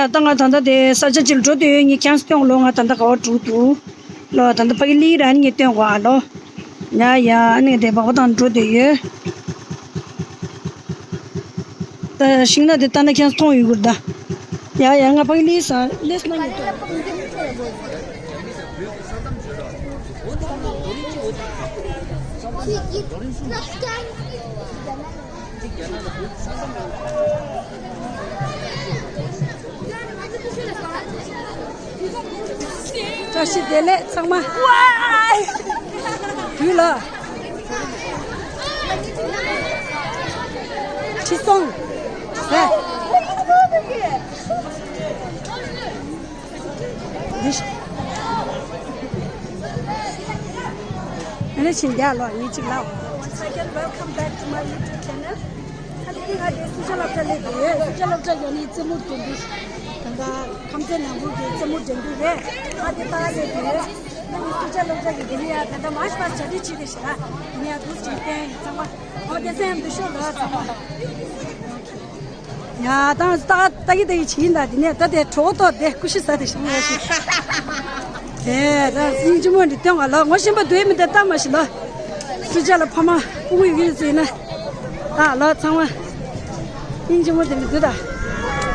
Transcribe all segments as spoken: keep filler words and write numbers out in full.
ད་ང་ད་ལྟ་དེ་ས་ཆ་ཅིག་ལ་འགྲོ་འདོད་ཡོད། ངས་ཁྱེད་ཚོ་སྟོན་གོ་ལོ། ང་ད་ལྟ་ག་པར་འགྲོ་འདུག་ལོ། ད་ལྟ་ཕ་གི་ལི་ར་ནི་ངས་སྟོན་གོ་ཨ་ལོ། ཡ་ཡ། ཨ་ནི་དེ་སྦག་སྦག་བཏང་འགྲོ་འདོད་ཡོད། ད་ཤིང་ནགས་དེ་ལྟ་ན་ཁྱེད་ཚོ་མཐོང་ཡོད་གི་རེད་ད། ཡ་ཡ། ང་ཕ་གི་ལི་ས་ལེས་ན་ངས་སྟོན། བཀྲ་ཤིས་བདེ་ལེགས་ཚང་མ། ཝའི། དུས་ལ། ཁྲི་སྲོང་། ཧེ། འདི་ཤ། ཨ་ནི་ཕྱིན་རྒྱག་ལོ་ཡིན་གཅིག་ལ། Once again, welcome back to my YouTube channel. ཨ་ནི་ང་དེ་སུ་ཇཱ་སློབ་གྲྭ་སླེབས་ཡོད། སུ་ཇཱ་སློབ་གྲྭ་ཡོད་ནི་རྩེད་མོ་འགྲན་བསྡུར། ད་ལྟ་ཁམས་ཚན་ནང་ཁུལ་གྱི་རྩེད་མོ་འགྲན་བསྡུར་རེད། ང་དེ་ལྟ་སླེབས་ཡོད། ཨ་ནི་སུ་ཇཱ་སློབ་གྲྭ་གི་དེ་ནི་ཡ་ད་ལྟ་མར་ཆི་པ་ས་གྲ་སྒྲིག་བྱེད་དེ་ཤ་ར། དེ་ནི་ཡ་འདུག་ཅིག་བསྟན་ཡིན་ཚང་མ། ཨོ་དེ་སེམས་འདུག་ཤོག་ལ་ཚང་མ། ཡ་ད་ད་ད་གི་ད་གི་བྱིན་ད། དེ་ནས་ད་དེ་གྲོགས་ཏོ་དེ་ཀུ་ཤི་ས་དེ་ཤང་ཡ་ཤི། དེ་ད་སྙིང་རྗེ་མོ་འདི་སྟོན་བ་ལ་ངོ་ཤེས་པ་འདུག་མི་དེ་ལྟ་མ་ཤི་ལ། སུ་ཇཱ་ལ་ཕ་མ་ཕྲུ་གུ་ཡོད་ཀྱི་ཟེར་ན། ད་ལ་ཚང་མ་སྙིང་རྗེ་མོ་དེ་མི་འདུག་ད།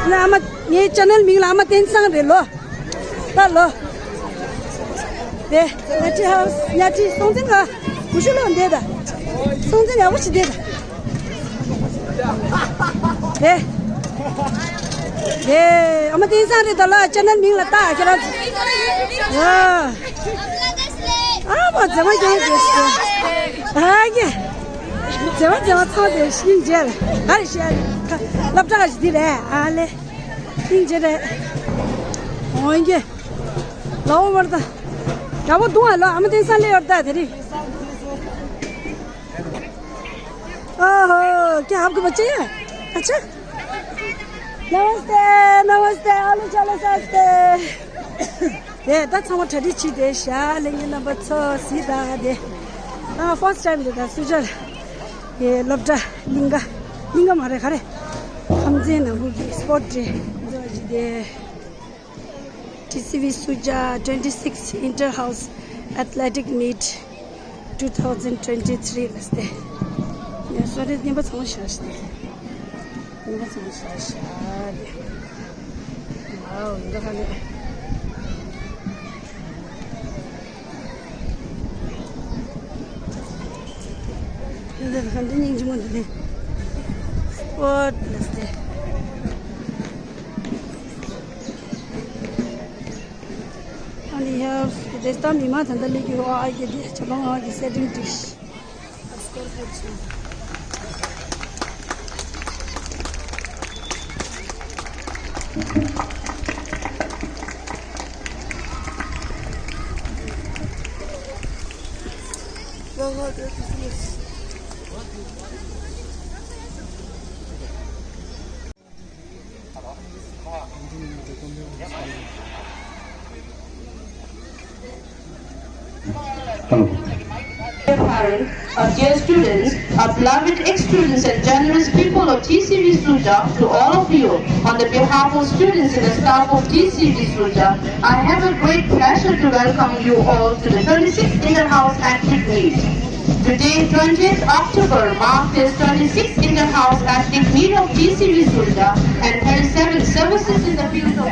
ན་ཨ་མ་ངའི་ཅེ་ནལ་མིང་ལ་ཨ་མ་བསྟན་བཟང་རེད་ལོ། ད་ལོ། དེ་ཉལ་ཁྲི་ཧའུ་སི། ཉལ་ཁྲི་སྲོང་བཙན་ག་གུ་ཤུ་ལོ་འདེད་ད། སྲོང་བཙན་ཡག་པོ་ཞིག་འདེད་ད། དེ། དེ་ཨ་མ་བསྟན་བཟང་རེད་ད་ལ། ཅེ་ནལ་མིང་ལ་ལྟ་ཁྱེད་རང་། ཨ། ཨ་མ་མཛེས་མ་ཀྱང་དེ་ཤི། ཨ་ཀྱེ། མཛེས་མ་མཛེས་མ་ཚང་དེ་ཤི་མཇལ། ག་རེ་ཤི་ཨ། སློབ་གྲྭ་ག་ཞིག་འདི་རེད་ཨ་ལེ། སྙིང་རྗེ་རེད། འོན་ཀྱེ། ལའོ་བར་ད། དགྲ་བོ་བརྡུང་བ་ལོ། ཨ་མ་བསྟན་བཟང་སླེབས་ཡོད་ད་དེ་རིང་། ཨ་ཧོ། ཀྱེ་ཧབ་གི་བ་ཅེ་ཡ། ཨ་ཅེ། Namaste, namaste, alo chalo saste. དེ་ད་ཚང་མ་གྲ་སྒྲིག་བྱས་ཏེ་ཤ་ལེ་ཉིན་རྣམ་པ་ཚོ་གཟིགས་དང་དེ། ད་ང་first time དེ་ད་སུ་ཇཱ་ལ། དེ་སློབ་གྲྭ་གླིང་ག་གླིང་ག་མ་རེད་ག་རེ། ཁམས་ཚན་ནང་ཁུལ་གྱི་སྤོར་ཊི་འགྲན་བསྡུར་བྱས་ཏེ། ཊི་སི་ཝི་སུ་ཇཱ་twenty-six Inter House Athletic Meet two thousand twenty-three ལ་སྟེ། ཡ་སོ་རེ་རྙིང་པ་ཚང་མ་ཤར་སྟེ། རྙིང་པ་ཚང་མ་ཤར་ཤར་ཏེ། ཝའོ་འདི་ག་ནས། འདི་ག་འདི་སྙིང་རྗེ་མོ་འདི་ནས། སྤོར་ཊི་ལ་སྟེ། ཨ་ནི་ཡ་དེ་ལྟ་མི་མ་ད་ལྟ་ལས་ཀྱི་ཨ་ཨ་ཡེ་དེ་ཆ་ལོང་ཨ་གི་སེ་ཊིང་ཏིག Hello. Dear parents, our dear students, our beloved ex-students and generous people of T C V Suja, to all of you, on the behalf of students and the staff of T C V Suja, I have a great pleasure to welcome you all to the twenty-sixth Inter-House Athletic Meet. Today, twentieth October, marks this twenty-sixth Inter-House Athletic Meet of T C V Suja and thirty-seven services in the field of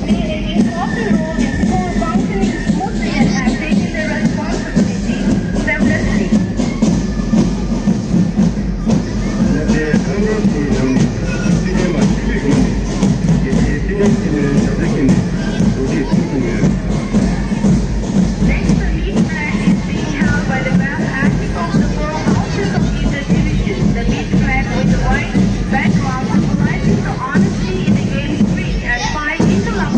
play an important role in school functioning smoothly and have taken their responsibility seamlessly. Next, the meet flag is being held by the Grand Acting of the Four Houses of Inter Division. The meet flag with the white background symbolizing the honesty in the game green and fine interlock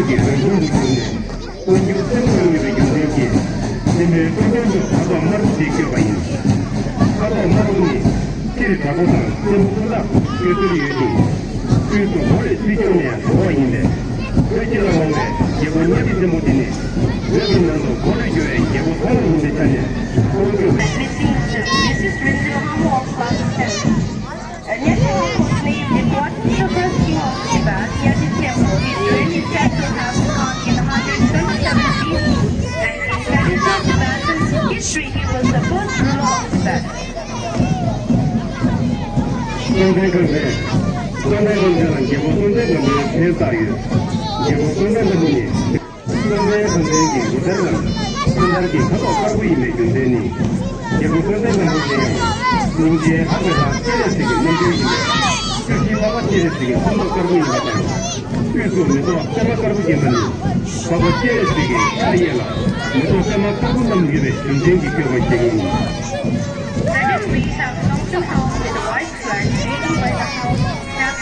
ཀྱི་རང་བྱུང་དུ་གྱུར་ནས་དབང་སྒྱུར་བཙན་པོ་གནང་ཡོད་པའི་རྒྱུ་མཚན་གྱིས་བཙན་པོའི་དཔོན་ཕྲུག་ཁ་དོག་དམར་པོ་ཞེས་བསྐོས་པ་ཡིན། ཁ་དོག་དམར་པོ་ནི་སྤྱིར་དྲག་པོ་དང་བཙན་པོ་ཀུན་བརྟགས་ཀྱི་ཚུལ་ཡོད་ཅིང་། དབུས་སུ་མགོ་ལུས་ཚིགས་རྒྱབ་ནས་བོར་བ་ཡིན་པས། བོད་སྤྱི་ལ་དབང་བའི་རྒྱལ་པོ་གཉའ་ཁྲི་བཙན་པོ་དེ་ནི་བོད་ཀྱི་ནང་དུ་མགོ་ལུས་རྒྱུ་བའི་རྒྱལ་པོ་ཐོག་མ་ཡིན་པའི་ཆ་ནས་ཁོང་གི Missing Mrs Rinzilhamo of Class ten. Nyakhe Hongkos name the fourth Emperor king of Tibet, Nyaje Tempo. His reign is said to have begun in one hundred twenty-seven B C, and in Tibetan history, he was the first ruler of Tibet. སྲོང་བཙན་སྒམ་པོས། སྲོང་བཙན་སྒམ་པོ་ལ་རྒྱལ་པོ་སྲོང་བཙན་སྒམ་པོའི་མཚན་བཏགས་ཡོད། རྒྱལ་པོ་སྲོང་བཙན་སྒམ་པོ་ནི། སྲོང་བཙན་སྒམ་པོའི་གི་ལོ་ཟླར་ལ་སྲོང་ཟླར་གྱི་ཁ་དོག་དཀར་པོ་ཡིན་པའི་རྒྱུ་མཚན་ནི། རྒྱལ་པོ་སྲོང་བཙན་སྒམ་པོ་ནི་ཡང་སྙིང་རྗེའི་ལྷ་ཁང་ལྷ་སྤྱན་རས་གཟིགས་ཀྱི་རྣམ་སྤྲུལ་ཡིན་པས། བཀྲ་ཤིས་ལྷ་པ་སྤྱན་རས་གཟིགས་ཀྱི་ཁ་དོག་དཀར་པོ་ཡིན་པ་དང་། དབུས་སུ་མེ་ཏོག་པད་མ་དཀར་པོ་བརྒྱན་པ་ནི། འཕགས་པ་སྤྱན་རས་གཟིགས་ཀྱི་ཕྱག་གཡས་ལ་མེ་ཏོག་པད་མ་དཀར་པོ་བསྣམས་ཡོད་པའི་རྒྱུ་མཚན་གྱིས་བཀོད་པ་ཞིག་ཡིན། Seven trees have long been housed with white flags leading by the house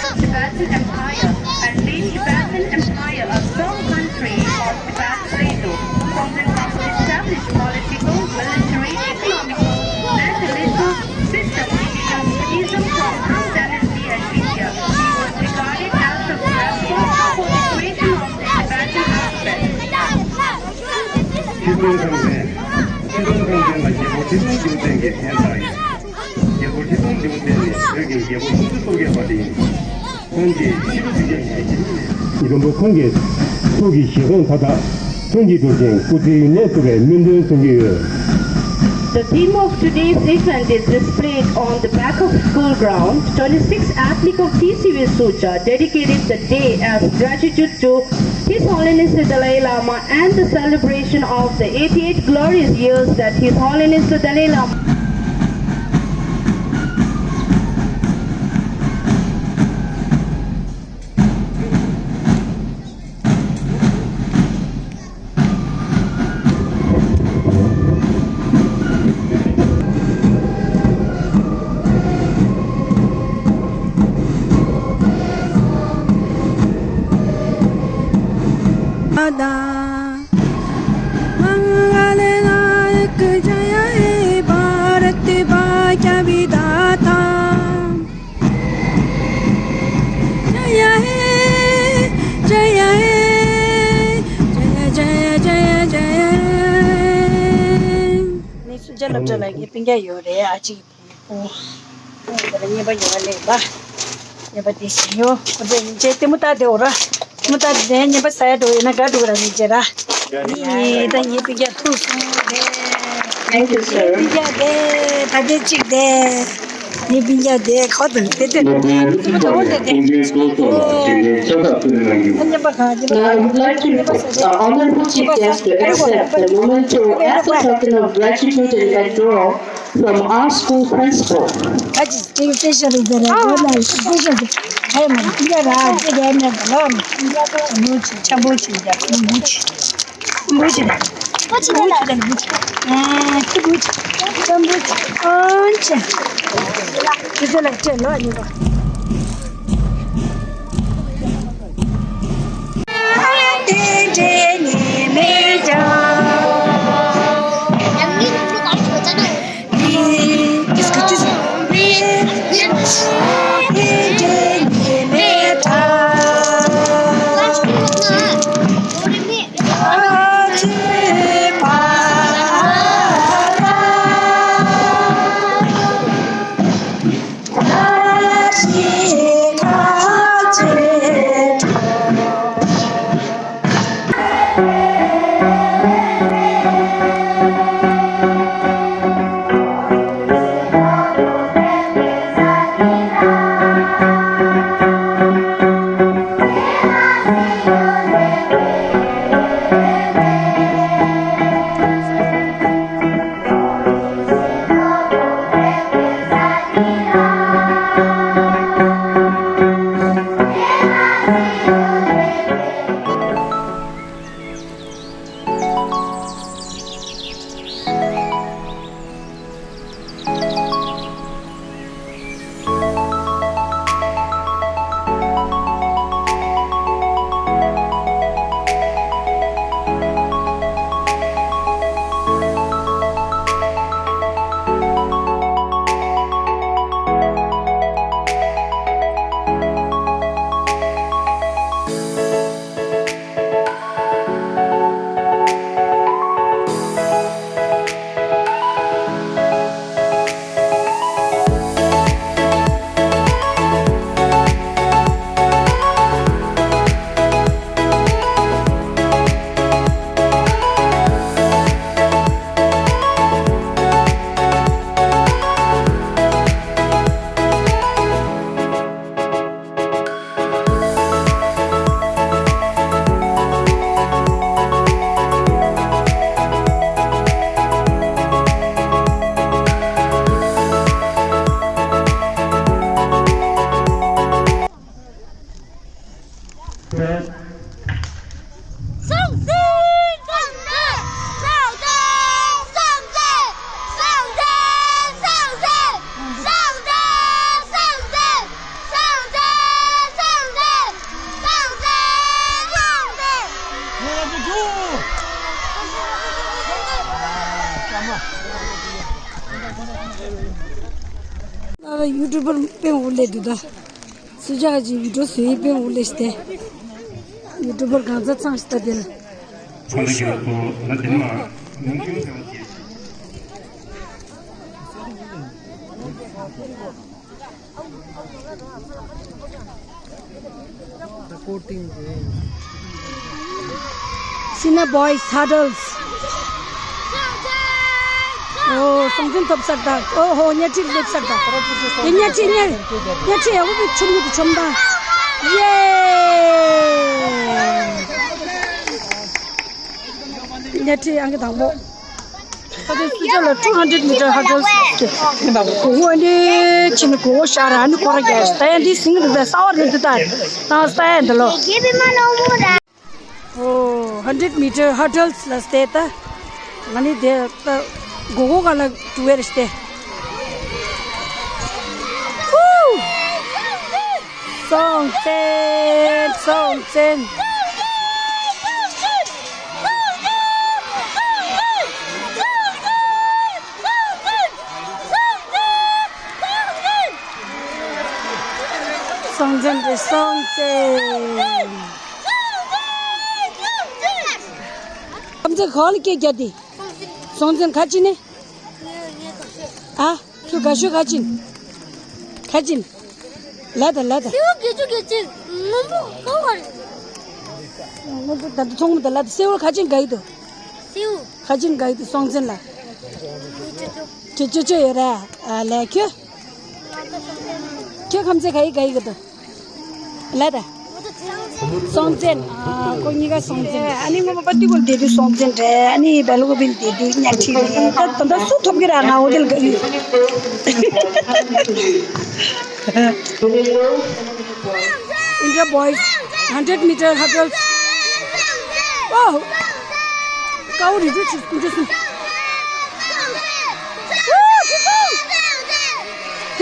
of Tibetan Empire and made Tibetan Empire a strong country of Tibet Plateau. Songtsen Gampo established political, military, economical, and religious system in Buddhism from Han dynasty and India. He was regarded as the responsible for the creation of the Tibetan alphabet. ཁྲི་སྲོང་ལྡེའུ་བཙན། ཁྲི་སྲོང་ལྡེའུ་བཙན་ལ་རྒྱལ་པོ་ཁྲི་སྲོང་ལྡེའུ་བཙན་གྱི་མཚན་བཏགས་ཡོད། རྒྱལ་པོ་ཁྲི་སྲོང་ལྡེའུ་བཙན་ནི་བོད་ཀྱི་རྒྱལ་པོ་སུམ་ཅུ་སོ་བརྒྱད་པ་དེ་ཡིན། ཁོང་གིས་ཁྲི་ལོ་བདུན་བརྒྱ་ཞེ་བརྒྱད་ཀྱི་མགོན་པོ་ཁོང་གི་ཐུགས་ཀྱི་བཞེད་དགོངས་མཐའ་དག་དོན་གྱིས་འགྲུབ་ཅིང་སྐུ་ཚེ་ཡུན་གནས་ཐུབ་པའི་སྨོན་འདུན་གསུང་གི་ཡོད། The theme of today's event is displayed on the back of school ground. Twenty-six applicants of T C V Suja dedicated the day as gratitude to His Holiness the Dalai Lama and the celebration of the eighty-eight glorious years that His Holiness the Dalai Lama मंगल नायक जय हे भारत भाग्य विधाता। जय हे, जय हे, जय, जय, जय, जय। ནི་སུ་ཇ་ལབ་ཇ་ལ་ངའི་སྤུན་ཀྱག་ཡོད་རེད། ཨ་ཅིག་ཨོ། ཨོ་དེ་ལ་རྔན་པ་ཡོད་ལེ་བ། རྔན་པ་དེ་ཞིག་ཡོད། ཁོ་ཚོས་ཉིན་བྱེད་ལྟད་མོ་ལྟ་བསྡད་འོ་ར། ལྟད་མོ་ལྟ་བསྡད་རྔན་པ་ཟ་ཡ་འགྲོ་ཡོད་ན་དགའ་འགྲོ་གི་ར་ཉིན་བྱེད་ར། ཡིན་ད་ངའི་སྤུན་ཀྱག་ཐུག་སོང་དེ། Thank you, sir. ངའི་སྤུན་ཀྱག་དེ་ད་དེ་གཅིག་དེ། ངའི་སྤུན་ཀྱག་དེ་ཁོ་དང་དེ་དེ་ལྟད་མོ་ལྟ་འོ་དེ་དེ། ཨོ། ད་རྔན་པ་གང་ཅི་ལ། Now, I would like to, uh, Honorable Chief Guest to accept the memento as a token of gratitude and withdrawal from our school principal. ཨ་ཅི་ཅིག་སྤེ་ཤལ་རེད་ཟེར་ར་གོ་ལ་སྤེ་ཤལ་ཟེར། ཧེ་མ་ཏི་ཡ་ར་ཅི་རེད་ནས་གོ་ལ་མ་ཏི་ཡ་ར་ལུ་ཅི་ཆམ་པོ་ཅི་ཡ་ལུ་ཅི་ལུ་ཅི་ལུ་ཅི་ལུ་ཅི་ཨ་ཅི་ལུ་ཅི་ཆམ་པོ་ཅི་ཨ་ཅི་ཏི་ལ་ཅི་ལོ་ནི་གོ། ཨ་ཡུ་ཊུབ་པར་དཔེ་འོ་ལེ་འདུག་ད། སུ་ཇག་གི་བི་ཌིའོ་བཟོ་ཡི་དཔེ་འོ་ལེ་ཤི་ཏེ། ཡུ་ཊུབ་པར་གང་ཚ་ཚང་ཤི་ད་དེ་ལ། ཁོང་ཚོ་གི་ཐོག་ལ་དེ་མ་ནང་ཁྱོད་ཟེར་བ་ཅི། Senior boys hurdles. ཨོ། སྲོང་བཙན་ཐོབ་ཚར་དང་། ཨོ་ཧོ། གཉའ་ཁྲི་སླེབས་ཚར་དང་། དེ་གཉའ་ཁྲི་གཉའ་གཉའ་ཁྲི་ཡག་པོ་བྱུང་གི་འདུག་ཆོམ་དང་། ཡེ། གཉའ་ཁྲི་ཨང་ཀི་དང་པོ། ད་ལྟ་སུ་ཇག་ལ་two hundred meter hurdles། གོ་བོ་ཨ་ནི་ཕྱིན་གོ་བོ་ཤར་ཨ་ནི་ཁོ་ར་རྒྱལ་ད་ཡང་འདི་སིང་རི་ད་ས་བ་རི་ད་ད་ད་ས་ཡ་འདི་ལོ། ཨོ། hundred meter hurdles ལ་སྟེ་ད་ང་ནི་དེ་ད་གོ་བོ་ག་ལ་ཀྲུ་ཝེར་སྟེ། ཧུ། སྲོང་བཙན། སྲོང་བཙན། སྲོང་བཙན་རེད། སྲོང་བཙན། ཁམས་ཚན་ག་ལ་སྐད་རྒྱག་དེ། སྲོང་བཙན་ཁ་ཅི་ནི། ཨ། ཁྱོད་དགའ་ཤོས་ག་ཅིན། ག་ཅིན། ལ་དང་ལ་དང་། སེའུ་དགེ་ཆུ་དགེ་ཆུ། སྔོན་པོ་ཀ་བ་རེད། སྔོན་པོ་ད་དུང་མཐོང་མི་དང་ལ་དང་སེའུ་ག་ཅིན་དགའ་ཡི་དོ། སེའུ། ག་ཅིན་དགའ་ཡི་དོ་སྲོང་བཙན་ལ། ཁྱོད་ཅོ་ཅོ་ཡོད་ར། ཨ་ལས་ཁྱོད། ཁྱོད་ཁམས་ཚན་ག་ཡི་དགའ་ཡི་གི་དོ། ལ་དང་། སྲོང་བཙན། ཨ་ཁོ་གཉིས་ཀ་སྲོང་བཙན་རེད། ཨ་ནི་སྔོན་མ་པ་ཏི་གོ་ལ་བསྡད་དུས་སྲོང་བཙན་རེད། ཨ་ནི་བལ་ལ་ཀོ་བི་ལ་བསྡད་དུས་གཉའ་ཁྲི་རེད། ད་ད་ད་སུ་ཐོབ་ཀྱི་ར་ང་འོ་དེ་ལ་དགའ་ཡོད། India boys hundred meter hurdles. ཨོ། ཀའོ་རི་རུ་ཆུ་ཀུ་ཅུ་སུ།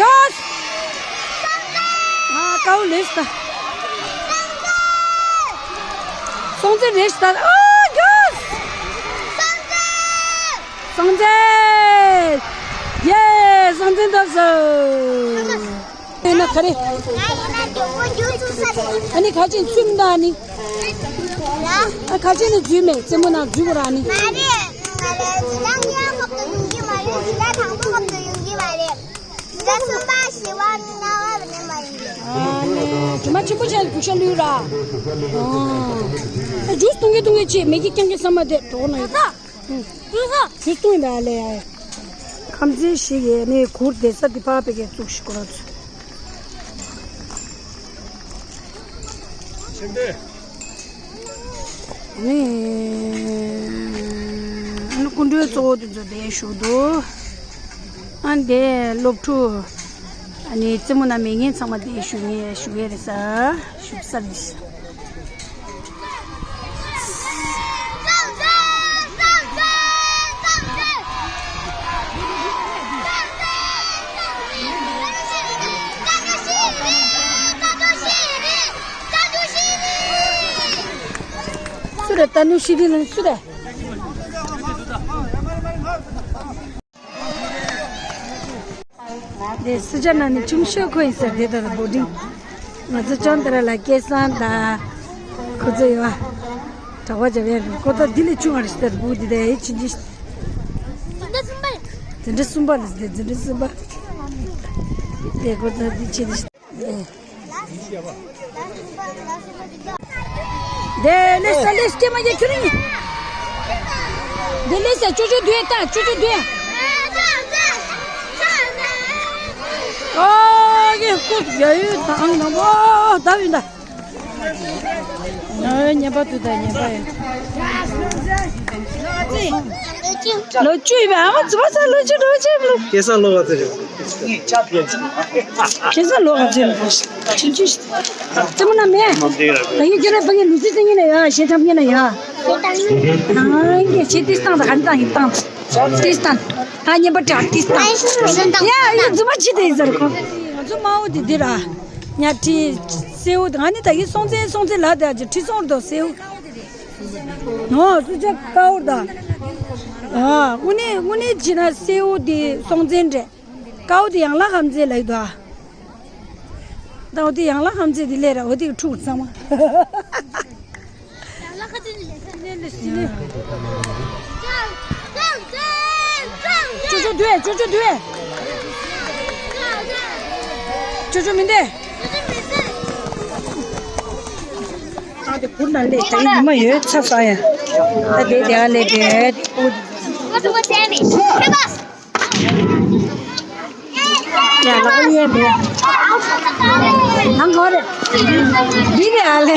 ཡོས། ཨ་ཀའོ་ལེས་ད། སྲོང་བཙན་རེད་ད། ཨོ་ཡོས། སྲོང་བཙན། ཡེ། སྲོང་བཙན་ཐོབ་སོང་། ཨེ་ན་ག་རེ། ཨ་ནི་ག་ཅིན་ཚུམ་ད་ནི། ཨ་ག་ཅིན་ནི་འཛུལ་མེད་རྩེད་མོ་ནང་འཛུལ་གོ་ར་ནི། མ་རེད། ང་རེད་ཇི་ལྟར་ཉག་ཁབ་ཏུ་ཡོང་གི་མ་རེད། ཇི་ལྟར་དང་པོ་ཁབ་ཏུ་ཡོང་གི་མ་རེད། ཇི་ལྟར་གསུམ་པ་བཞི་པ་ནི་ལྔ་པ་ནི་མ་རེད། ཨ་ནི་དྲི་མ་ཆེན་པོ་ཆགས་བུ་ཤ་ལུས་ར། ཨ་ཇུས་བཏུང་གི་བཏུང་གི་ཆེ་མེ་གི་རྐྱང་གི་ས་མ་དེ་གྲོགས་ན་ཡོད་ད། ཨུ། ཨུ་ཧ། ཁྱོད་སྟོང་ཡིན་པ་ལས། ཁམས་ཚན་ཞིག་ཡས་ནས་གུར་བསྡད་ས་དེ་ཕར་ཕ་གིར་བཙུགས་ཤིག་ཁོ་རང་ཚོ། ཕྱིན་ཏེ། ནི། ཨ་ནི་སྐུ་མགྲོན་གཙོ་བོ་དེ་ཚོ་བསྡད་བཞུགས་འདུག་ཨ་འདས་སློབ་ཕྲུག་ཨ་ནི་རྩེད་མོ་ན་མེད་མཁན་ཚང་མ་བསྡད་བཞུགས་ངས་བཞུགས་ཡས་རེད་ས། བཞུགས་ས་རེད། སུ་རེད། ད་ནུ་ཤི་རི་ལ་སུ་རེད། དེ་སུ་ཇ་ན་ནི་ཆུང་ཤོས་ཁོ་ཡིན་ཟེར། དེ་ལྟར་བོ་ཌིང་། ང་ཚོ་ཅང་དེ་ར་ལ་སྐལ་བཟང་དང་། ཁོ་ཚོ་ཡོད་ཨ། གྲྭ་པ་བྱ་བའི་རུ་ཁོ་ཚོ་དེ་ལས་ཆུང་བ་རེད་ཟེར། བུ་དེ་དེ་ཡི་ཆུང་ཆུང་། འཛིན་གྲྭ་གསུམ་པ་རེད་ཟེར། འཛིན་གྲྭ་གསུམ་པ། དེ་ཁོ་ཚོ་དེ་ཆེ་དེ། དེ་ལེ་ས་ལེ་སྐྱེ་མ་རྒྱ་ཁྱོད་རང་ཡིན། དེ་ལེ་ས་ཅོ་ཅོ་དུས་ད་ཅོ་ཅོ་དུས། ཨོ་ཡེ་ཀུ་ཡ་ཡུ་ད་ཨང་ནང་པོ་ད་ཡིན་ད། ཨ་ཉན་པ་དུ་ད་ཉན་པ་ཡིན། ལོ་བཅུ་ཡིན་པ་ཨ་མ་ཛུ་བ་ས་ལོ་བཅུ་ལོ་བཅུ་ལོ། སྐལ་བཟང་ལོ་ག་ཚོད་རེད། ཁྱེད་ཚོ་ལོ་ག་ཚོད་རེད། ཆུང་ཆུང་ཞིག་རྩེད་མོ་ན་མེད། ད་ཡིན་ཁྱོད་རང་ཕ་གི་ལུག་རྫི་རྩེ་ཉིན་ན་ཡ་ཞེ་ཁྲམ་ཉིན་ན་ཡ། ཨ་ངས་ཆེ་ཏིས་བཏང་ད་ག་ནི་བཏང་ཡིན་བཏང་། ཏིས་བཏང་། ད་ཉན་པ་དྲག་ཏིས་བཏང་། ཡ་ཡིན་རྫུན་མ་ཅི་དེ་ཡིན་ཟེར་ཁོ། ང་ཚོ་དམར་པོ་དེ་འདི་ར། ཉ་ཁྲི། སེའུ་ང་ནི་ད་ཡིན་སྲོང་བཙན་སྲོང་བཙན་ལ་དེ་ཨ་ཅེ་ཁྲི་སྲོང་རྡོ་སེའུ། ཨོ་སུ་ཇ་ཀའོ་ར་ད། ཨ། དངོས་གནས་དངོས་གནས་བྱས་ན་སེའུ་དེ་སྲོང་བཙན་འདྲ། ཀའུ་དེ་ཡང་ལ་ཧམ་ཙེ་ལ་ཡོད་དོ། ད་འོ་དེ་ཡང་ལ་ཧམ་ཙེ་དེ་ལས་ར་འོ་དེ་གི་ཕྲུ་གུ་ཚང་མ། ཅོ་ཅོ་དུས། ཅོ་ཅོ་དུས། ཅོ་ཅོ་མི་འདེ། ཨ་དེ་བུ་ན་ལེ་ད་ཡིན་མ་ཡོད་ཚ་ས་ཡ། ད་དེ་དེ་ཨ་ལེ་དེ། ཡ་ལགས་ཡས་པས། ནང་གོ་རེད། འདི་རེད་ཨ་ལས།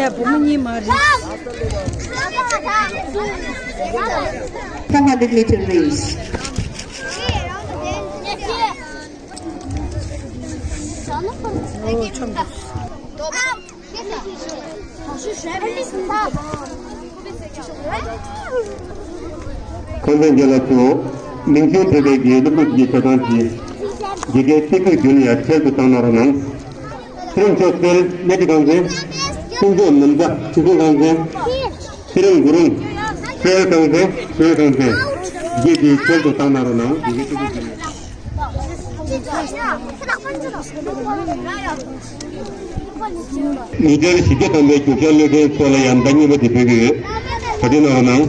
ཡ་བུ་མོ་གཉིས་མ་རེད། Four hundred meter race. ཨོ་ཆོམ། ཁོང་ཚོའི་རྒྱལ་ལ་ཚོ། མིང་གཞི་བོད་པའི་གི་སློབ་ཕྲུག་གི་ཆ་ཚང་གིས་དགེ་རྒན་སྤྲུལ་སྐུའི་རྒྱུན་ཡར་འཕེལ་དུ་བཏང་གནང་རོགས་གནང་། ཚེ་རིང་མཆོག་སྤེལ་གནས་དེ་གང་ཚེ། ཀུན་མཆོག་ནམ་བཟའ་ཆུ་སྲིན་གང་ཚེ། ཚེ་རིང་གུ་རུང་སྤེལ་གང་ཚེ། སྤེལ་གང་ཚེ། དགེ་རྒན་འཕེལ་དུ་བཏང་གནང་རོགས་གནང་། དགེ་རྒན་སྤྲུལ་སྐུའི་རྒྱུན། ཉིས་སྟོང་བཞི་བཅུ་ཐམ་པའི་རྒྱུགས་ཤར་སློབ་གྲྭའི་ཚོགས་ལ་ཡང་ཟླ་གཉིས་པ་དེ་ཕུལ་གྱི་ཡོད། ག་དུས་གནང་རོགས་གནང་།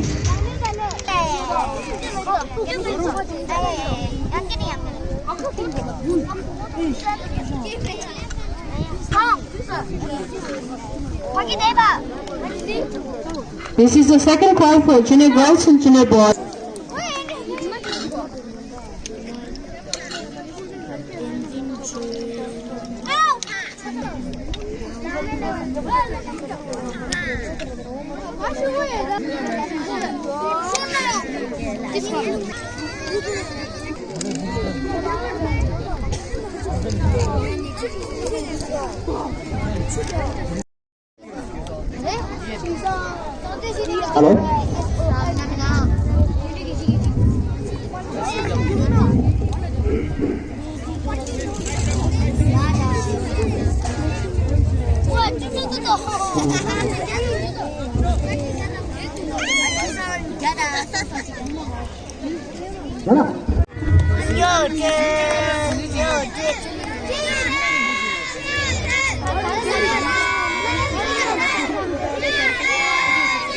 This is the second call for junior girls and junior boys. Hello. ཡོད་ཀྱི། ཡོད་ཀྱི།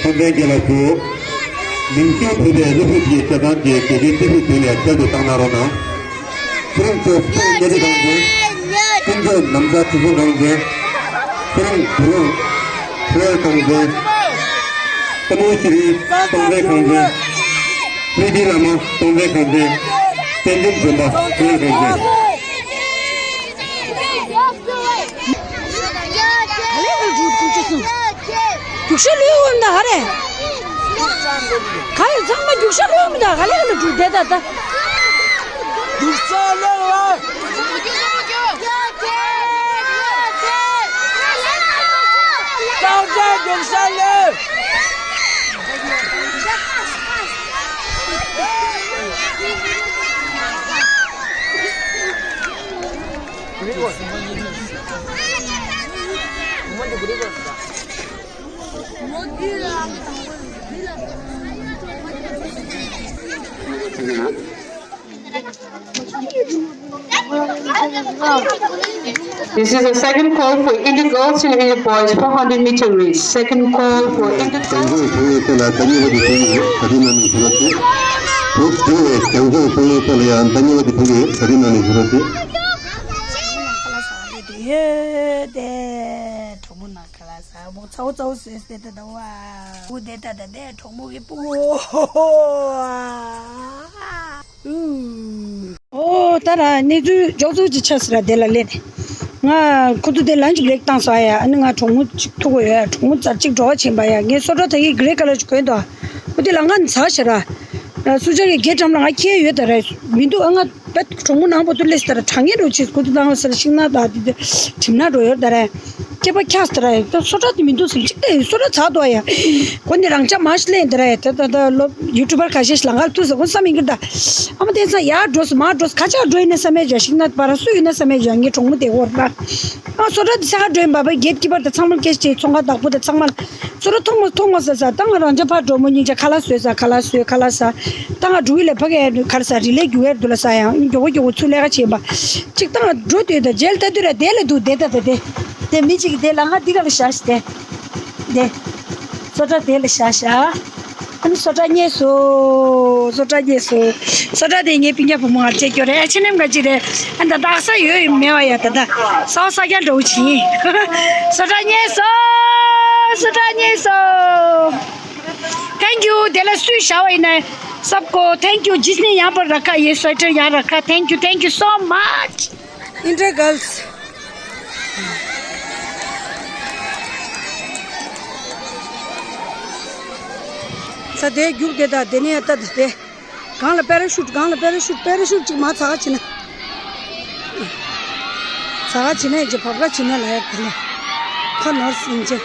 ཁམས་པའི་རྒྱལ་ལ་ཚོ། མིང་གཞི་བོད་པའི་སློབ་ཕྲུག་གི་སྐྱེས་སྟངས་ཀྱི་དགེ་རྒན་སྤྲུལ་སྐུའི་དོན་ལ་བསྐྱར་དུ་བཏང་གནང་རོགས་གནང་། ཚེ་རིང་མཆོག་སྤེལ་གནས་དེ་གང་ཚེ། ཀུན་མཆོག་ནམ་བཟའ་ཆུ་སྲིན་གང་ཚེ། ཚེ་རིང་གུ་རུང་སྤེལ་གང་ཚེ། ཏི་མོ་ཤི་རི་སྟོང་ཚེ་གང་ཚེ། ཀྲི་ཏི་བླ་མ་སྟོང་ཚེ་གང་ཚེ། བསྟན་འཛིན་སྒྲོན་པ་སྤེལ་གང་ཚེ། ག་ལེ་ག་ལེ་འགྲོ་ཐུག་ཆུ་སོང་། རྒྱུག་ཤར་ལོས་འོང་ད་ག་རེ། ག་ཡོད་ཚང་མ་རྒྱུག་ཤར་ལོས་འོང་ད་ག་ལེ་ག་ལེ་འགྲོ་བསྡད་ད་ད། རྒྱུག་ཤར་ལོས་འོང་། རྒྱུག་ཤར་ལོས། This is the second call for Indian girls and Indian boys four hundred meter race. Second call for Indian girls. དེ་དེ་གྲོགས་པོ་ནང་ཁ་ལ་ཟ་བོ་ཚ་བོ་ཚ་བོ་ཟེར་ཟེར་ད་ད་བ། བུ་དེ་ད་ད་དེ་གྲོགས་མོ་གི་བུ། ཨོ་ད་ར་གནས་ཚུལ་འཇོག་ཚུལ་གྱི་ཆ་ཟེར་ར་དེ་ལ་ལེན། ང་ཁོ་ཚོ་དེ་ལན་ཅིག་བླེག་བཏང་སོང་ཨ་ཡ། ཨ་ནི་ང་གྲོགས་མོ་ཅིག་ཐུག་གོ་ཡོད་ཡ། གྲོགས་མོ་ཙར་ཅིག་འགྲོ་བ་ཕྱིན་པ་ཡ། ངས་སོ་ཊ་ད་གི་གྷི་རེ་ཀ་ལར་ཅིག་གོན་འདུག་ཨ། ཨོ་དེ་ལ་ང་ནི་ཚ་ཤ་ར། སུ་ཅག་གི་གེ་འགྲམ་ལ་ང་ཁྱེད་ཡོད་ད་ར་མི་འདུག་ཨ། ང་ པད་གྲོང་མོ་ནང་པོ་ཏུ་ལེས་ཏར་དྲང་ངེས་རུ་ཆེས་ཁུ་ཏུ་དང་སར་ཤིང་ན་ད་དི་དི་ཁྲིམ་ན་འགྲོ་ཡོད་ད་རེད། སྐྱེས་པ་ཁྱགས་ཏར་ཡོད་ད་སོ་ཏྲ་དི་མི་འདུག་སེམས་གཅིག་ཏེ་སོ་ཏྲ་ཚ་དོ་ཡ། ཁོ་ནི་རང་ཅག་མ་ཤི་ལེན་ད་རེད་ད་ད་ད་ལོ་ཡུ་ཊུ་བར་ཁ་ཤས་ཤི་ལང་ག་ཏུ་སོ་ཁོ་བསམ་མི་འགྱུར་ད། ཨ་མ་དེ་ཚ་ཡ་འགྲོ་སོ་མ་འགྲོ་སོ་ཁ་ཅག་འགྲོ་ཡིན་ན་བསམ་མེད་ཇ་ཤིང་ན་པ་ར་སུ་ཡིན་ན་བསམ་མེད་ཇ་ངའི་གྲོང་མོ་དེ་འོར་ད། ཨ་སོ་ཏྲ་དི་ས་ག་འགྲོ་ཡིན་པ་པ་གེ་ཊི་ཀི་པར་ད་ཚང་མ་ཀེ་ཤི་ཅེ་ཚོང་ཁ་བདག་པོ་ད་ཚང་མ། སོ་ར་ཐོང་མོ་ཐོང་མོ་ས་ས་ཏང་རང་ཅག་ཕར་འགྲོ་མོ་སྙིང་ཅག་ཁ་ལག་བཟོས་ས་ཁ་ལག་བཟོས་ཁ་ལག་ས། ཏང་འགྲུ་ལས་ཕ་གི་ཁར་ས་རི་ལས་རྒྱུ་ཡར་འདུག་ལ་ས་ཡང་མགྱོགས་པོ་མགྱོགས་པོ་ཚུར་ལས་ཀ་བྱེད་པ། གཅིག་ཏང་འགྲོ་དུས་ད་རྗེས་ལ་ལྟ་དུས་ར་དེ་ལ་འདུག་དེ་ད་དེ་དེ་དེ་མི་གཅིག་གི་དེ་ལ་ང་འདི་ག་ལ་བཞག་ཤི་དེ་དེ། སོ་ཏྲ་དེ་ལ་བཞག་ཤ། ཨ་ནི་སོ་ཏྲ་རྙེད་སོ། སོ་ཏྲ་རྙེད་སོ། སོ་ཏྲ་དེ་ངའི་སྤུན་ཀྱག་བུ་མོ་ང་བཅས་སྐྱོ་རེད་ཨ་ཆེ་ནེམ་ག་ཅི་རེད་ཨ་ད་དག་ས་ཡོད་ཡོད་མེད་བ་ཡ་ད་ད་ས་བ་ས་རྒྱ་འགྲོ་ཆི། སོ་ཏྲ་རྙེད་སོ། སོ་ཏྲ་རྙེད་སོ། Thank you དེ་ལ་སུས་བྱ་བ་ཡིན་ན་སབ་ཀོ Thank you जिसने यहाँ पर रखा ये स्वेटर यहाँ रखा Thank you Thank you so much Inter girls ས་དེ་རྒྱུག་དེ་དང་དེ་ནས་ལྟ་དེ་དེ། གང་ལ་པེ་ར་ཤུད་གང་ལ་པེ་ར་ཤུད་པེ་ར་ཤུད་ཅིག་མ་ཚ་ག་བྱེད་ན། ཚ་ག་བྱེད་ན་ཡིན་གྱི་བབ་ག་བྱེད་ན་ལ་ཡ་དེ་ལ་ཁ་ནོར་སིན་ཅེ།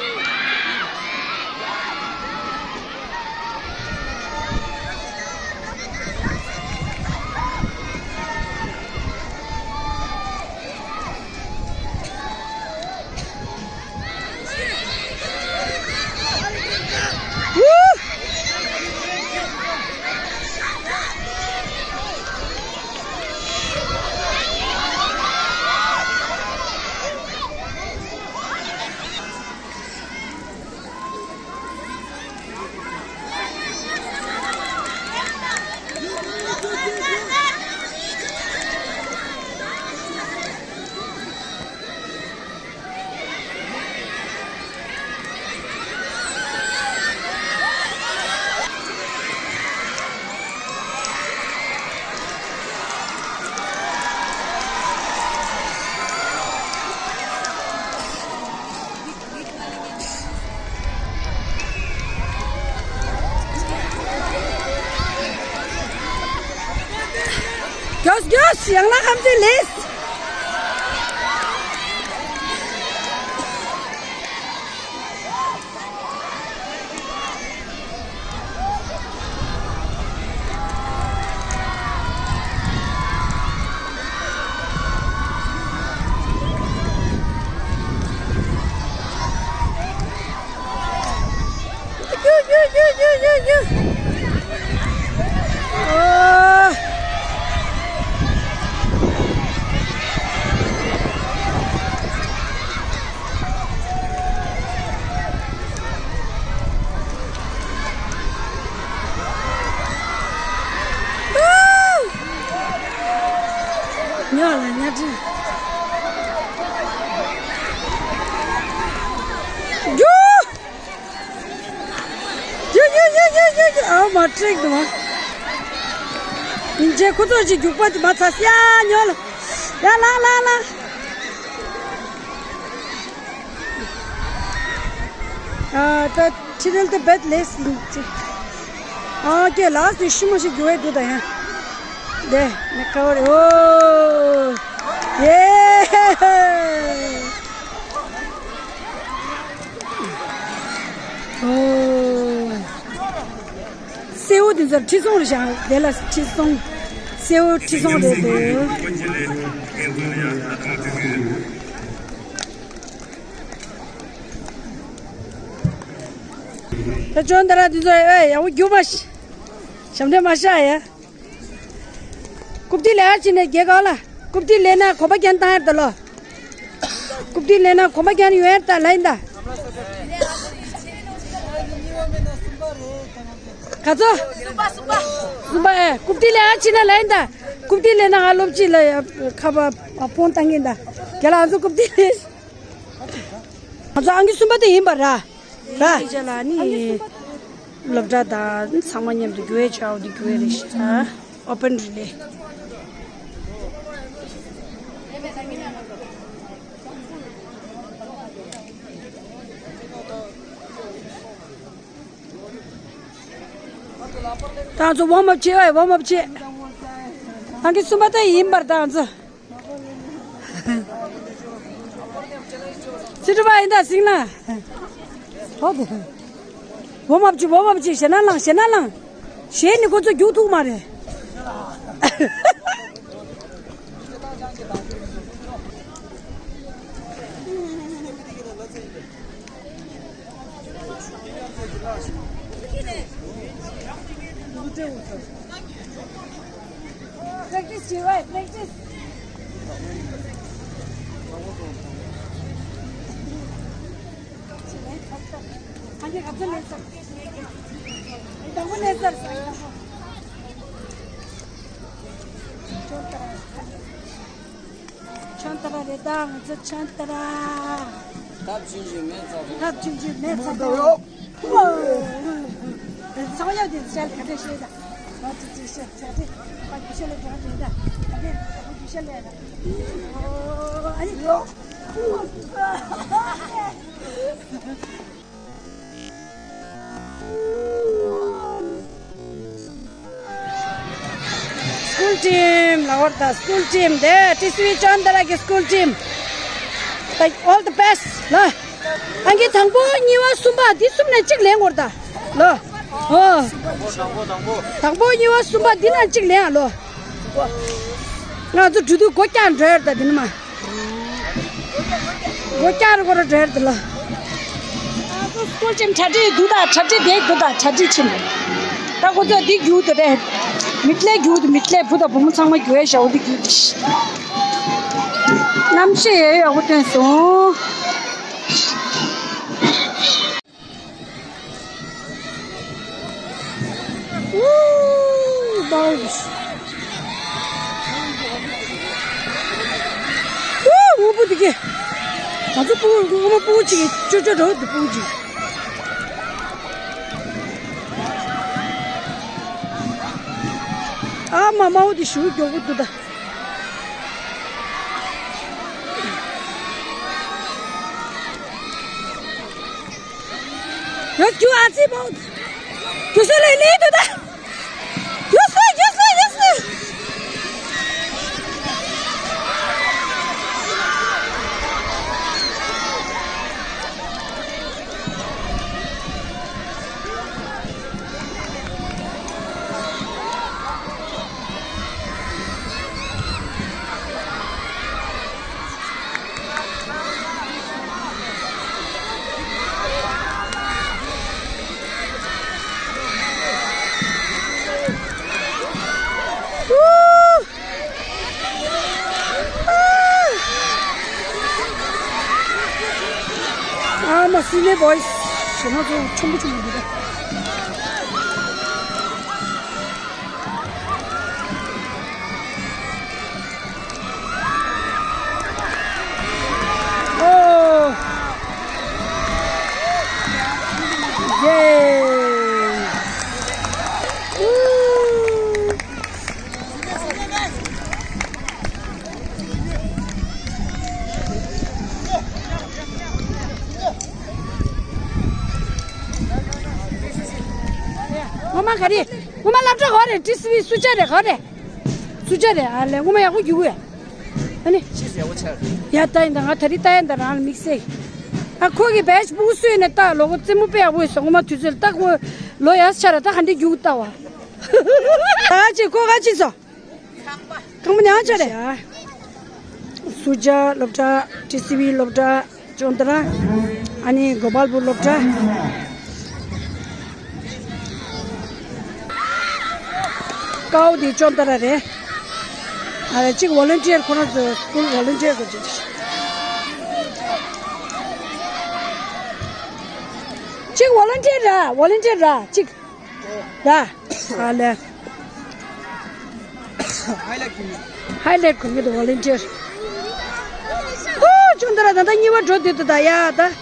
Göz göz, yanına hamdi les. ཉོ་ལ་ཉ་ཁྲི། རྒྱུ། རྒྱུ་རྒྱུ་རྒྱུ་རྒྱུ་རྒྱུ་རྒྱུ་ཨ་མ་ཀྲིག་དུ་མ། ཡིན་ཅེ་ཁོ་ཚོ་ཅི་རྒྱུག་པ་དུ་མ་ཚ་སི་ཡ་ཉོ་ལ། ཡ་ལ་ལ་ལ། ཨ་ད་ཁྲི་རལ་དུ་བེད་ལེས་ཡིན་ཅི། ཨ་ཀེ་ལགས་དུ་ཤི་མ་ཤི་རྒྱུ་བས་དུ་ད་ཡ། དེ་མི་ཁ་བ་རེ་ཨོ། ཡེ། ཨོ། སེའུ་དེ་ཚོར་ཁྲི་སྲོང་རེ་བཞག་དེ་ལ་ཁྲི་སྲོང་། སེའུ་ཁྲི་སྲོང་རེད་དེ། ད་ཅོན་ད་ར་དེ་ཚོ་ཨེ་ཡག་པོ་རྒྱུག་མ་ཤི། ཞབས་འདྲེན་མ་ཤ་ཡ། རྐུབ་སྟེགས་ལས་ཨ་ཅི་ནས་རྒྱལ་ཁ་ལ། རྐུབ་སྟེགས་ལས་ན་གོམ་པ་རྒྱན་བཏང་ཡར་ད་ལོ། རྐུབ་སྟེགས་ལས་ན་གོམ་པ་རྒྱན་ཡོད་ཡར་ད་ལ་ཡིན་ད། ག་ཚོད། གསུམ་པ་གསུམ་པ། གསུམ་པ་ཨེ་རྐུབ་སྟེགས་ལས་ཨ་ཅི་ན་ལ་ཡིན་ད། རྐུབ་སྟེགས་ལས་ན་ང་སློབ་སྤྱི་ལ་ཡ་ཁ་པ་ཕོན་བཏང་གིན་ད། རྒྱ་ལ་ང་ཚོ་རྐུབ་སྟེགས་ལས། ང་ཚོ་ཨང་ཀི་གསུམ་པ་དེ་ཡིན་པ་ར། ར། ཨང་ཀི་གཅིག་ལ་ནི་སློབ་གྲྭ་དང་ཚང་མ་མཉམ་དུ་རྒྱུ་བའི་ཆའོ་དེ་རྒྱུ་བའི་རེད་ཤག་ཨོ་པན་རི་ལེ། ད་ཚོ་ཝོམ་ཨབ་བྱེད་ཨེ་ཝོམ་ཨབ་བྱེད། ཨང་ཀི་གསུམ་པ་ད་ཡིན་པར་ད་ང་ཚོ། ཚེ་སྒྲུབ་པ་ཡིན་ད་སིང་ལ། ཧོ་དེ། བོ་མབ་ཅིག་བོ་མབ་ཅིག་ཞེ་ན་ལང་ཞེ་ན་ལང་། ཞེ་ནི་ཁོ་ཚོ་རྒྱུག་ཐུག་མ་རེད། Practice བྱེད་པ་practice. ཆོན་ཏ་ར་རེད་ད་ང་ཚོ་ཆོན་ཏ་ར། ཐབས་ཆུང་ཆུང་མེད་ཚར་རེད། ཐབས་ཆུང་ཆུང་མེད་ཚར་རེད། ཚང་ཡག་དེ་ཚ་ག་འདྲ་ཤེས་ད། ང་ཚོ་ཚེ་ཤེས་ཚ་དེ་ཕ་གི་ཤེས་ལ་དྲག་དེ་ད་ད་དེ་ཕ་གི་ཤེས་ལ་ད། ཨ་ནི། School team ལ་བར་ད་school team དེ་ཏི་སི་བི་ཅོན་ཏ་ར་གི་school team. All the best ལ། ཨང་ཀི་དང་པོ་གཉིས་པ་གསུམ་པ་འདི་གསུམ་ནས་གཅིག་ལེན་དགོས་ད་ལོ། ཨོ། དང་པོ་གཉིས་པ་གསུམ་པ་འདི་ནས་གཅིག་ལེན་ཨ་ལོ། ང་ཚོ་འགྲོ་དུས་སྒོ་རྒྱག་འགྲོ་ཡ་ད་འདི་ནས་མ། སྒོ་རྒྱག་རེ་སྒོ་རེ་འགྲོ་ཡ་ད་ལོ། ང་ཚོ་སྐོར་ཅིམ་གྲ་སྒྲིག་འདུག་ད་གྲ་སྒྲིག་དེ་འདུག་ད་གྲ་སྒྲིག་ཕྱིན། ད་ཁོ་ཚོ་འདི་རྒྱུག་དུ་རེད། མིད་ལེ་རྒྱུག་དུ་མིད་ལེ་བུ་དང་བུ་མོ་ཚང་མ་རྒྱུག་ཡ་ཞའོ་འདི་རྒྱུག་དུ་ཤི། གནམ་གཤིས་ཡོད་ཡག་པོ་སྟོན་སོང་། ཨུ། སྔོན་པོ་འདི་གས། ང་ཚོ་སྤུ་སྔོན་པོ་སྤུ་གཅིག་ཅོ་ཅོ་འགྲོ་འདི་སྤུ་གཅིག་ཨ་མ་མ་འོ་འདི་ཞུ་མགྱོགས་པོ་འདུག་ད། ཡོད་རྒྱུ་ཨ་ཙི་མོ། རྒྱུ་སོ་ལེ་ལེ་དུ་ད། ཡོད་སོ་ཡོད་སོ་ཡོད་སོ། ཨ་མ་སི་ནེ་བོ་ཡིས་ཞེ་མ་ཚོ་ཆུང་པོ་ཆུང་པོ་འདུག་ག་ཨོ། ཡེ། ཨུ། ངོ་མ་ག་རེ། ངོ་མ་སློབ་གྲྭ་ག་རེ། ཏི་སི་བི་སུ་ཆ་རེ་ག་རེ། སུ་ཆ་རེ་ཨ་ལེ་ངོ་མ་ཡག་པོ་རྒྱུག་གི་ཡོད། ཨ་ནི། ཤེས་ཡག་པོ་ཆགས། ཡ་ད་ཡིན་ད་ང་ད་རི་ད་ཡིན་ད་རང་ལ་དམིགས་བསལ། ཨ་ཁོ་གི་བེ་ཆ་སྤུ་སུ་ཡིན་ན་ད་ལོ་གོ་རྩེད་མོ་དཔེ་ཡག་པོ་ཡོད་སོ་ངོ་མ་དུས་ཚོད་ད་ཁོ་ལོ་ཡག་ཆ་ར་ད་ག་འདྲི་རྒྱུག་ད་བ། ཨ་ཅེ་ཁོ་ག་ཅི་སོ། ཁང་པ་ཉག་ཆ་རེད། སུ་ཇ་སློབ་གྲྭ། ཏི་སི་བི་སློབ་གྲྭ། ཅོན་ཏ་ར། ཨ་ནི་གོ་པལ་པུར་སློབ་གྲྭ། ཀའོ་དེ་ཅོན་ཏ་ར་རེད། ཨ་རེ་གཅིག་ཝོ་ལན་ཊི་ཡར་ཁོ་རང་ཚོ་སྐུལ་ཝོ་ལན་ཊི་ཡར་གོ་ཅིག་གཅིག་ཝོ་ལན་ཊི་ཡར་ར་ཝོ་ལན་ཊི་ཡར་ར་གཅིག་ར། ཨ་ལེ། ཧའི་ལའེ་ཊི་ཁོ་མི་དུ་ཝོ་ལན་ཊི་ཡར། ཨོ་ཅོན་ཏ་ར་ད་ད་གཉིས་པ་འགྲོ་དུས་དུ་ད་ཡ་ད།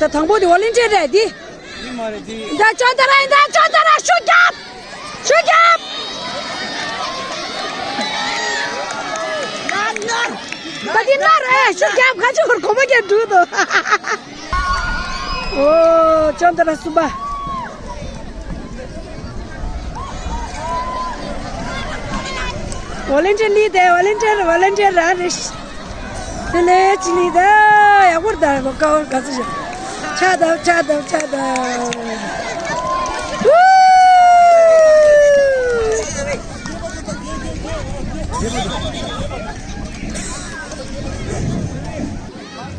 ད་དང་པོ་དེ་ཝོ་ལན་ཊི་ཡར་རེད་དེ། ཡིན་མ་རེད་དེ། ད་ཅོན་ཏ་ར་ཡིན་ད་ཅོན་ཏ་ར་ཤུགས་རྒྱབ། ཤུགས་རྒྱབ། ད་འདི་ནར་ཨེ་ཤུགས་རྒྱབ་ཁ་ཆུ་ཁོར་གོམ་པ་རྒྱབ་འགྲོ་དོ། ཨོ། ཅོན་ཏ་ར་གསུམ་པ། ཝོ་ལན་ཊི་ཡར་ལི་དེ་ཝོ་ལན་ཊི་ཡར་ཝོ་ལན་ཊི་ཡར་རང་རེད། དེ་ལས་ཅི་ལི་དེ་ཡག་པོ་རེད་ད་ཀ་བོར་ག་ཚོད་བྱེད། ཆ་དང་ཆ་དང་ཆ་དང་།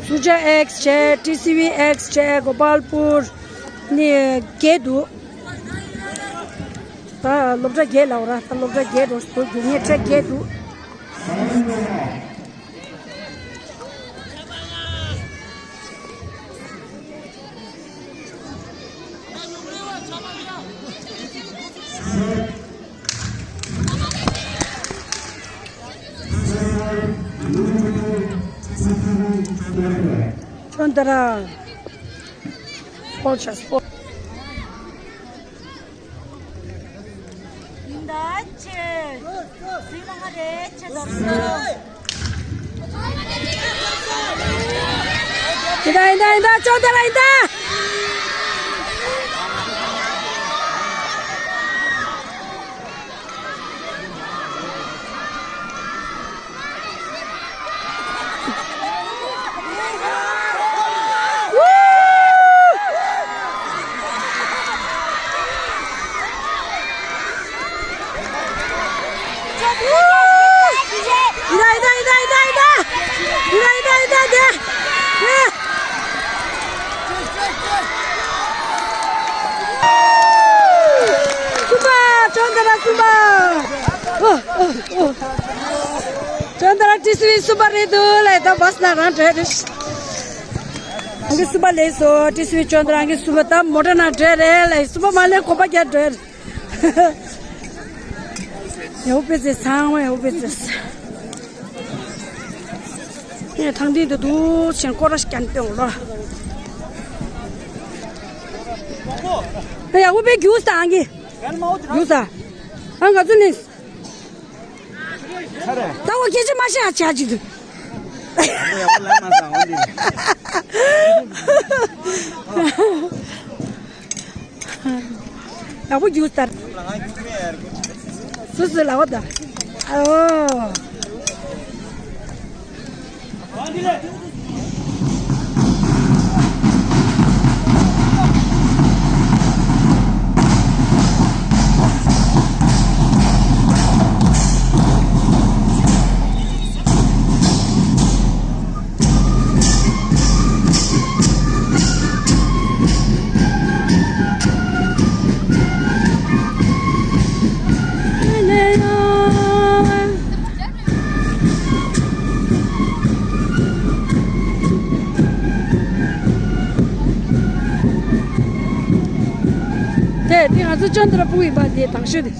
སུ་ཇཱ་ཨེགས་བྱས། ཊི་སི་ཝི་ཨེགས་བྱས། གོ་པལ་པུར་ནས་བརྒྱད་འདུག་ད་སློབ་གྲྭ་བརྒྱད་ལབ་ར། ད་སློབ་གྲྭ་བརྒྱད་འགྲོ་འདུག་རྒྱུ་ངེས་ཁྲལ་བརྒྱད་འདུག་ཅོན་ཏ་ར། སྤོ་ཆ་སྤོ། ཡིན་ད་ཆེ། སྲིད་ལ་ང་རེ་ཆེ་ལ་སོ། ཡིན་ད་ཡིན་ད་ཡིན་ད་ཅོན་ཏ་ར་ཡིན་ད། གསུམ་པ། ཅོན་ཏ་ར་གསུམ་པ། ཨོ་ཨོ་ཨོ། ཅོན་ཏ་ར་ཊི་སི་ཝི་གསུམ་པ་རེད་འདུག་ལ། ད་བྷ་སི་ནང་རང་བྲོས་རེད། ཨང་ཀི་གསུམ་པ་སླེབས་སོང་། ཊི་སི་ཝི་ཅོན་ཏ་ར་ཨང་ཀི་གསུམ་པ། ད་མོ་ཊ་ནང་བྲོས་རེད་ལ། གསུམ་པ་མ་སླེབས་གོམ་པ་རྒྱག་བྲོས་རེད། ཡ་ཧུ་པེ་ཙེ་ཚང་མ་ཡ་ཧུ་པེ་ཙེ། ངས་ཐང་ཐིང་དུ་འདུག་ཆེན་སྐོར་ར་ཞིག་ཀྱང་སྟོན་ལོ། ཡ་ཧུ་པེ་རྒྱུགས་ས་ཨང་ཀི། རྒྱུགས་ས། ཨ་ང་ཚོ་ནི། ད་འོ་སྐད་ཆ་མ་བཤད་ཨ་ཆ་ཅིག་འདུག་ཡག་པོ་རྒྱུགས་ལྟར། སུ་སུ་ལ་བ་དང་། ཨོ། དེ་དེ་ང་ཚོ་ཅོན་ཏ་ར་སྤུ་གུ་ཡིན་པ་དེ་དང་ཤོས་དེ།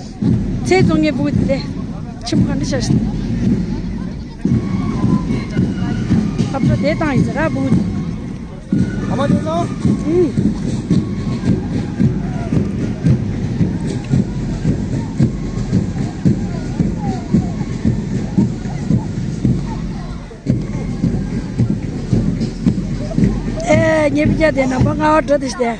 ཚེ་བཙོང་མཁན་སྤུ་གུ་དེ། ཆེན་པོ་ག་འདྲ་ཤར་ཤག་ཨ་ཕྲ་དེ་བཏང་ཡིན་ཟེར་ར་སྤུ་གུ་དེ། ཨ་མ་དེ་ཚོ། ཨུམ། ཨེ། ཉེ་བར་དེ་ནམ་པ་ལྔ་བ་འགྲོ་དེ་ཤི་དེ།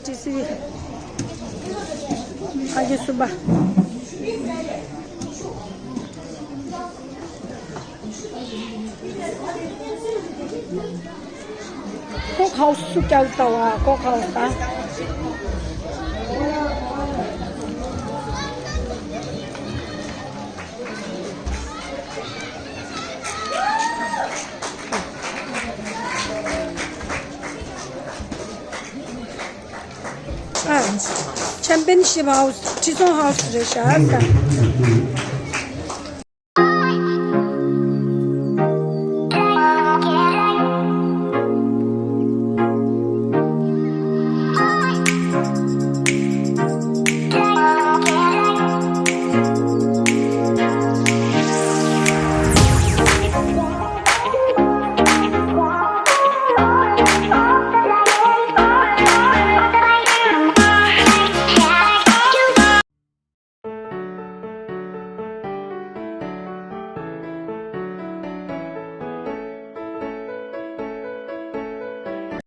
ཅི་སི་ཨ་ཡེ་སུ་བ། Coke house སུ་སྐྱབས་ལྟ་བ་Coke house ད། ཨ། Championship house ཁྲི་སྲོང་house རེད་ཤག་ད།